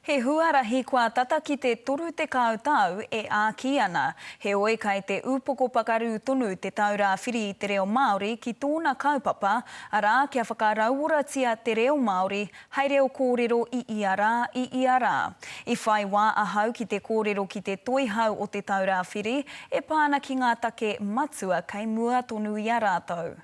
He huarahi kua tata ki te 30 tau e āki ana, heoi kai te upoko pakaru tonu Te Taura Whiri i te Reo Māori ki tōna kaupapa, arā, kia whakarauoratia te reo Māori hei reo kōrero i ia rā, i ia rā. I whai wā ahau ki te kōrero ki te Toihau o Te Taura Whiri e pā ana ki ngā take matua kei mua tonu i a rātou.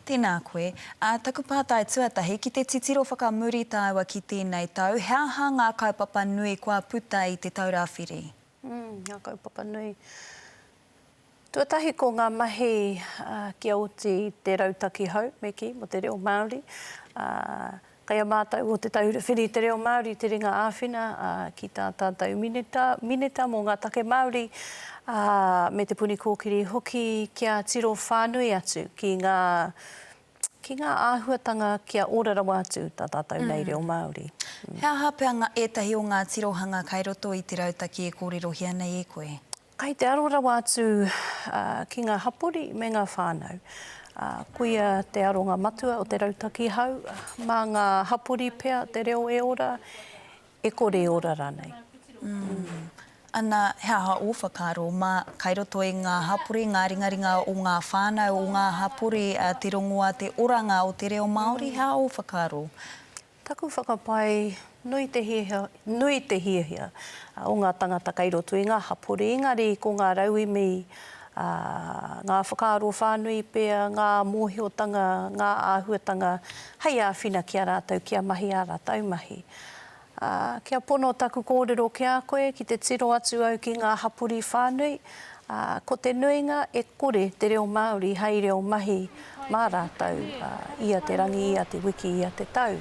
Tēnā koe. Ā, taku pātai tuatahi, ki te titiro whakamuri tāua ki tēnei tau, he aha ngā kaupapa nui kua puta i Te Taura Whiri? Mm, ngā kaupapa nui. Tuatahi ko ngā mahi kia oti te rautaki hou, me kī, mō te reo Māori. Ā, Kei a mātou o Te Taura Whiri i te Reo Māori te ringa āwhina ki tā tātou Minita, Minita mō ngā Take Māori, ā, me Te Puni Kōkiri hoki kia tiro whānui atu ki ngā, ki ngā āhuatanga kia ora rawa atu tā tātou nei reo Māori. He aha pea ngā, ētahi o ngā tirohanga kai roto i te rautaki e kōrerohia nei e koe? Kai te aro rawa atu ki ngā hapori me ngā whānau. Koia te aronga matua o te rautaki hau, mā ngā hapori pea te reo e ora, e kore e ora rānei. Ana, he aha ō whakaaro mā kai roto i ngā hapori, ngā ringaringa o ngā whānau, o ngā hapori, te rongoa, te oranga o te reo Māori, he aha ō whakaaro? Taku whakapae, nui te hiahia, nui te hiahia o ngā tangata kei roto i ngā hapori, engari ko ngā rauemi, ngā whakaaro whānui pea, ngā mōhiotanga, ngā āhuatanga hei āwhina ki a rātou kia mahi ā rātou mahi. Ā, kia pono taku kōrero ki a koe, ki te tiro atu au ki ngā hapori whānui, ā, ko te nuinga e kore te reo Māori hei reo mahi mā rātou, ā, ia te rangi, ia te wiki, ia te tau.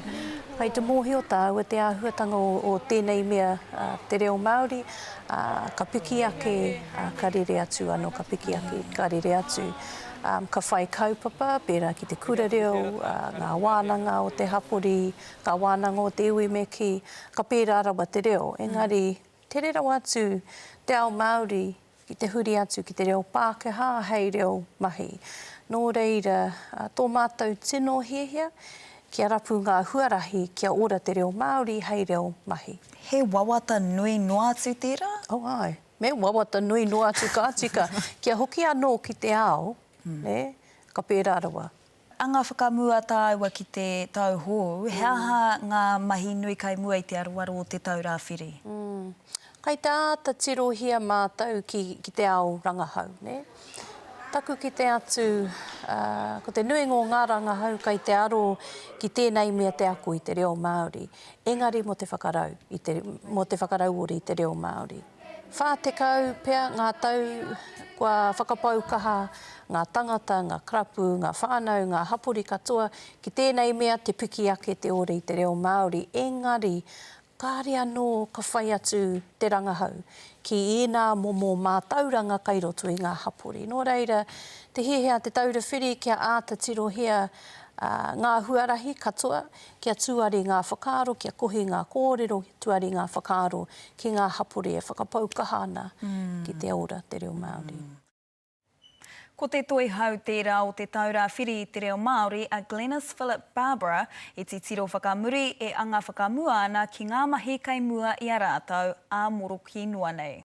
Kei te mōhio tāua te āhuatanga o, o tēnei mea, ā, te reo Māori, ā, ka piki ake, ā, ka rere atu anō, ka piki ake, ka rere atu. Ā, ka whai kaupapa, pērā ki te kura reo, ā, ngā wānanga o te hapori, Ka wānanga o te iwi me kī, ka pērā rawa te reo, engari tere rawa atu te ao Māori ki te huri atu ki te reo Pākehā hei reo mahi. Nō reira, tō mātou tino hiahia kia rapu ngā huarahi kia ora te reo Māori hei reo mahi. He wawata nui noa atu tērā? Oh āe, me wawata nui noa atu ka tika, kia hoki anō ki te ao, nē, ka pērā rawa. Anga whakamua tāua ki te tau hou, he aha ngā mahi nui kai mua i te aroaro o Te Taura Whiri? Kai te āta tirohia mātou ki, ki te ao rangahau, nē. Taku kite atu, ko te nuinga o ngā rangahau kai te aro ki tēnei mea te ako i te reo Māori, engari mō te whakarau i te, mō te whakarauora i te reo Māori. 40 pea ngā tau kua whakapau kaha ngā tangata, ngā karapu, ngā whānau, ngā hapori katoa ki tēnei mea te piki ake te ora i te reo Māori, engari kāre anō ka whai atu te rangahau ki ēnā momo mātauranga kai roto i ngā hapori. Nō reira, te hiahia a Te Taura Whiri kia āta tirohia ngā huarahi katoa, kia tuari ngā whakaaro, kia kohi ngā kōrero, kia tuari ngā whakaaro ki ngā hapori e whakapau kaha ana ki te ora te reo Māori. Ko te toihau tērā o Te Taura Whiri i te Reo Māori a Glenis Philip Barbara e titiro whakamuri, e anga whakamua ana ki ngā mahi kei mua i a rātou ā moroki noa nei.